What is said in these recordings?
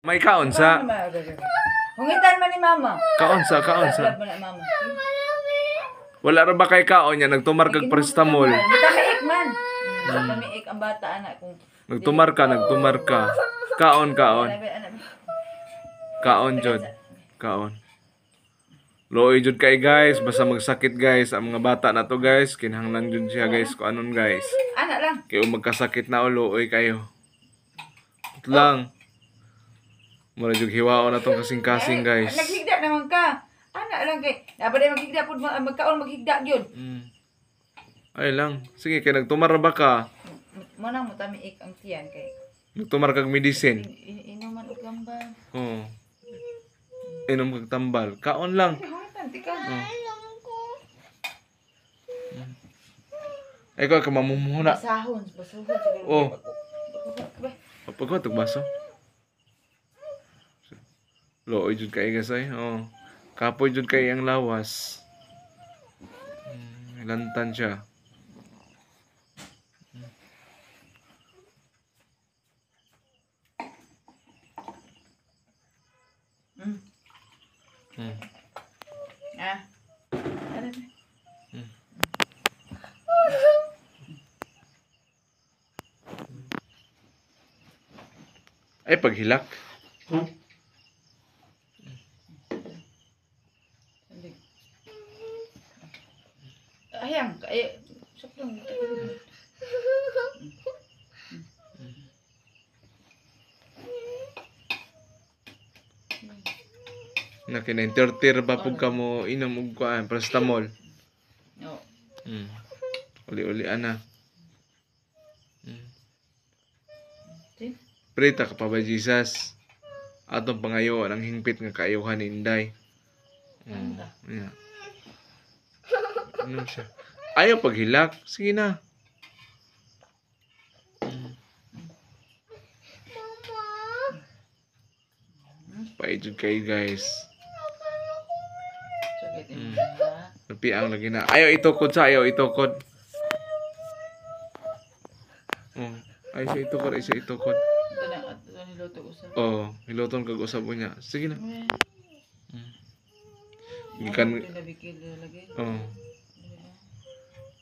May kaon sa. Hungitan man ni mama. Kaon sa, kaon sa. Love man na mama. Wala ra ba kay kaon niya nagtumar kag paracetamol. Tamiik man. Tamiik ang bata anak kung Nagtumar ka, nagtumar ka. Kaon, kaon. Kaon jud. Kaon. Looy jud kay guys, basta magsakit guys ang mga bata na to guys, kinahanglan jud siya guys kung anon guys. Anak lang. Kay magkasakit na looy kayo. Ito lang. Mura jud hiwaon na tong kasing-kasing guys. Naghigda naman ka. Anak lang kay dapat ay maghigda pud magkaon maghigda gyud. Ay lang. Sige kay nagtumar ra ba ka? Mo nang mutamiik ang tiyan kay Nagtumar kag medicine. Inuman og gamba. Oo. Inom kag tambal. Kaon lang. Hungitan ti ka. Ay ko ka mamumuhuna. Basahon, basahon siguro. Oh. Pagkuha tug baso. Looy jud kay guys ay. Oh. Kapoy jud kay ang lawas. Lantan siya. Ah. Ano ba? Ay paghilak. Ayang, ay saplong. Na kina-entertain ba pug ka mo inom og kuan paracetamol. No. Uli-uli ana. Tin? Prita ka pa ba Jesus? Atong pangayoon ang hingpit nga kaayuhan ni Inday. Yeah. Ano siya? Ayaw paghilak. Sige na. Paijud kayo guys. Sakit Napiang lagi na. Ayaw itukod sa, ayaw itukod. Oh, ayaw siya itukod, ayaw siya itukod. Ito na, ito niluto ko sa. Oh, hiloton kag usab niya. Sige na. Gikan oh.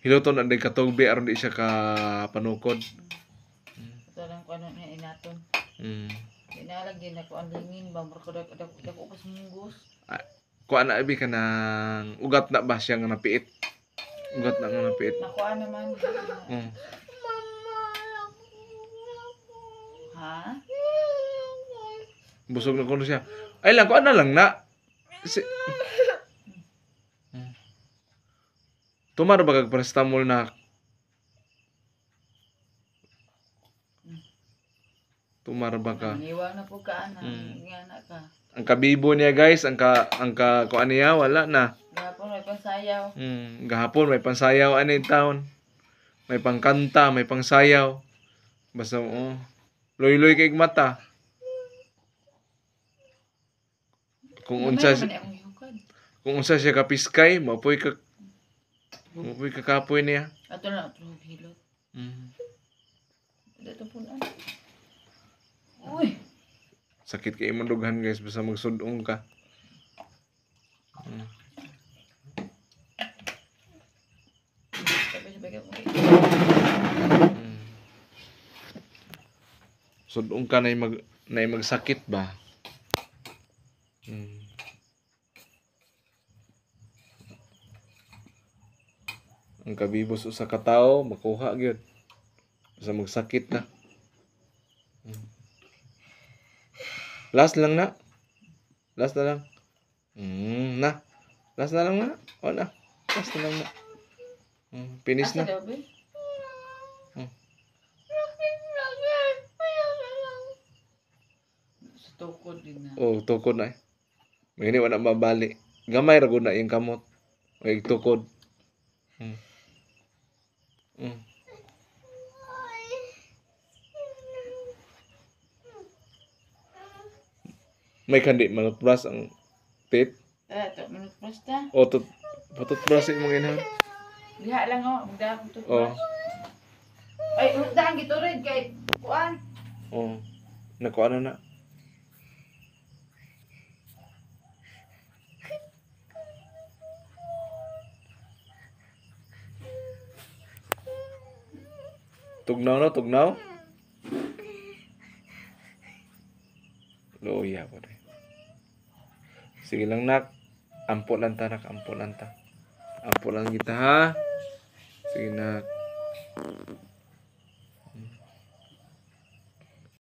Hiloton ang katugbi aron di siya ka panukod. Ito lang ko ano niya inaton. Inalagyan na ko ang lingin ba murag dak dak ko kas munggos. Kuan na abi ka ng ugat na ba siya nga napiit? Ugat na nga napiit. Nakuha naman. Ha? Busog na kuno siya. Ay lang, kuan na lang na. Si... Tumar ba kag paracetamol na? Tumar ba ka? Niwang na po ka ana, nga na ka. Ang kabibo niya guys, ang ka kuan niya wala na. Gahapon may pansayaw. Gahapon may pansayaw ani taon. May pangkanta, may pangsayaw. Basta oh, loy-loy kay mata. Kung unsa siya kapiskay, mapoy ka kapoy niya. Ato na ato hilot. Dito po na. Uy. Sakit kay imong dughan guys, basta magsudong ka. Sudong ka na magsakit ba? Ang kabibos usa ka tawo makuha gyud. Basta magsakit na. Last lang na. Last na lang. Na. Last na lang na. O na. Last na lang na. Finish na. Sa tukod din na. Oh, tukod na eh. May wala mabali. Gamay ra gud na iyang kamot. May tukod. May kandi manutbrush ang tape. To manutbrush ta. O to toothbrush imong inahan. Diha lang oh, magdala akong toothbrush. Oh. Ay, daan giturid kay kuan. Oh. Nakuan na. Tugnaw no, tugnaw. Luya po rin. Sige lang, nak. Ampo lang ta, nak. Ampo lang ta. Ampo lang kita, ha? Sige, nak.